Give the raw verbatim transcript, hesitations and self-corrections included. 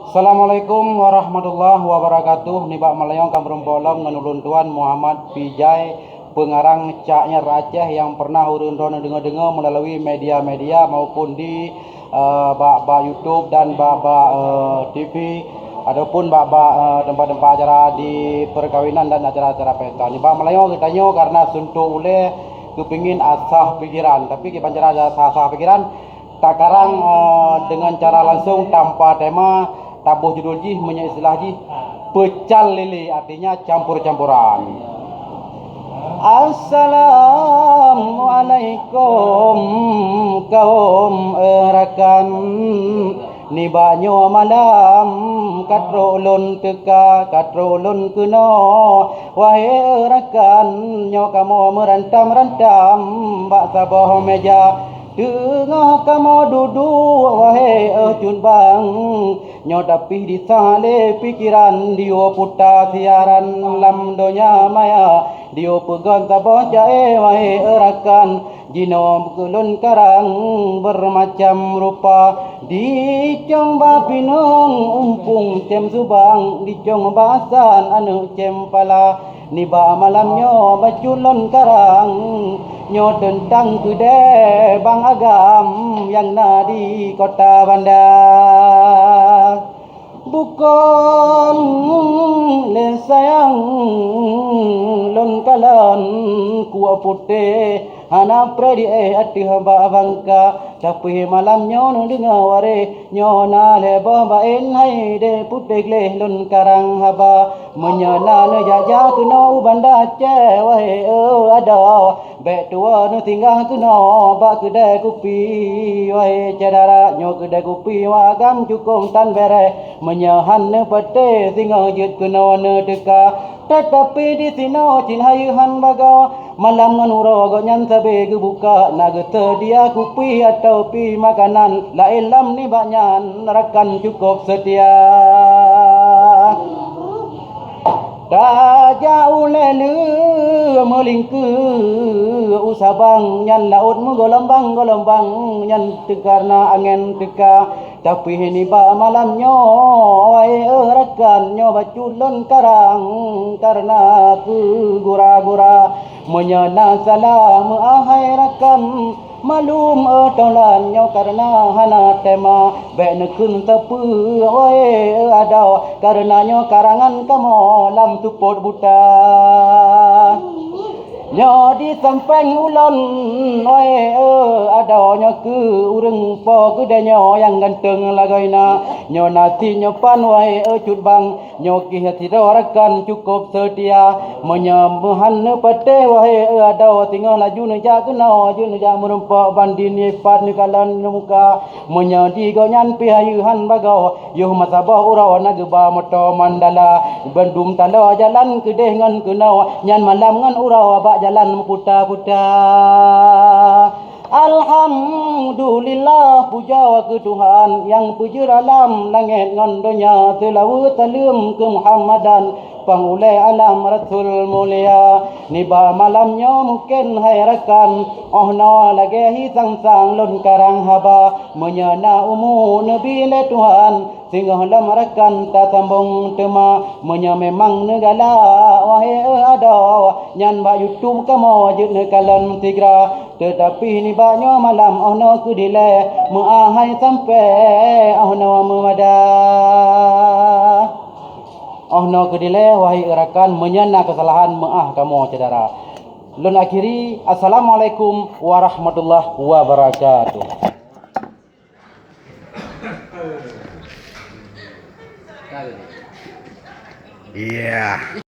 Assalamualaikum warahmatullahi wabarakatuh. Nibak malam nyoe ka meurumpok lom ngon ulôn tuan Muhammad Pijai, peungarang Cak Nyer Aceh nyang pernah ureuëng droeneuh deungoe-deungoe meulalu media-media maupun di, eh, bak, bak YouTube dan bak, bak, eh, T V ataupun bak, bak, eh, teumpat-teumpat acara di perkawinan dan acara-acara pesta. Nibak malam nyoe geutanyoe karena suntok ulée keupingin asah pikiran, tapi kiban cara asah-asah pikiran, takarang, eh, dengan cara langsung tanpa tema, taboh judul jih meunyoe istilah jih peucal lili, artinya campur-campuran. Assalamualaikum kaum, eh, rakan. Nibak nyoe malam ka trok lôn teuka, ka trok lôn keunoe. Wahé, eh, rakan, nyoe kamoe meurantam-rantam bak saboh meja. Teungoh kamoe duduek, wahé, eh, cut bang, nyoe tapih disalé pikiran, diyue puta siaran lam donya maya, diyue peugon saboh ca-e, wahé, eh, rakan. Jinoe keu lôn karang beureumacam rupa, dicong bak pineung umpung cém subang, dicong bak san aneuëk cém pala. Nibak malam nyoe bacut lôn karang, nyoe teuntang keudée bang agam nyang na di Kota Banda. Bukon lé sayang lôn kalon kuok putéh, hana preh di éh ateueh bak bangka. Tapi malam nyoe neudeungoe waréh, nyoe na lhée boh baén hai dé putéh gleh lôn karang haba. Meunyoe na neujak-jak keunoe u Banda Aceh, wahé, eh, adoe, bék tuwoe neusinggah keunoe bak keudée kupi, wahé syedara. Nyoe keudée kupi wak agam cukôp tan béreh. Meunyoe han neupatéh singoh jeuet keunoe neuteuka, teutapi disinoe cit hayeu han bagoe. Malam ngon uroe gobnyan sabe geubuka, na geuseudia kupi atau pi makanan, laén lam nibak nyan rakan cukôp seutia. Tajak ulée lé meulingkeue u sabang, nyan laôt meugolombang-golombang, nyan teukarna angén teuka. Tapi nibak malam nyoe, wahé, eh, rakan, nyoe bacut lôn karang karna keu gura-gura. Meunyoe na salah meuah hai rakan, malum, eh, tolan nyoe karna hana tema. Bék neukheun sapeue, wahé, eh, adoe, karna nyoe karangan kamoe lam seupôt buta. Nyoe di sampéng ulôn, wahé, eh, adoe, nyoe keuh ureuëng po keudée nyoe nyang ganteng lagoina. Nyoe na cit nyoe pan, wahé, eh, cut bang, nyoe keuh sidroe rakan cukôp seutia. Meunyoe meuhan neupatéh, wahé, eh, adoe, singoh laju neujak keunoe, jeuet neujak meurumpok bandin ipat neukalon neumuka. Meunyoe di gobnyan pih hayeu han bagoe, yoh masa boh uroe na geuba moto mandala, bandum taloe jalan keudeh ngon keunoe, nyan malam ngon uroe bak jalan meuputa-puta. Alhamdulillah, pujoe keu Tuhan nyang peujeuet alam langét ngon donya, seulaweuet saleuem keu Muhammadan, pang ulée alam Rasul mulia. Nibak malam nyoe mungken hai rakan, oh noe lagée hi sang-sang lôn karang haba. Meunyoe na umu neubi lé Tuhan, singoh lom rakan tasambong teuma. Meunyoe memang neugalak, wahé eu adoe, nyan bak YouTube kamoe jeuet neukalon sigra. Teutapi nibak nyoe malam, oh noe keu dilée, meuah hai sampoe, oh noe meumada. Oh noe keu dilée, wahé eu rakan, meunyoe na keusalahan, meuah kamoe syedara. Lôn akhiri, Assalamualaikum warahmatullahi wabarakatuh. Iya.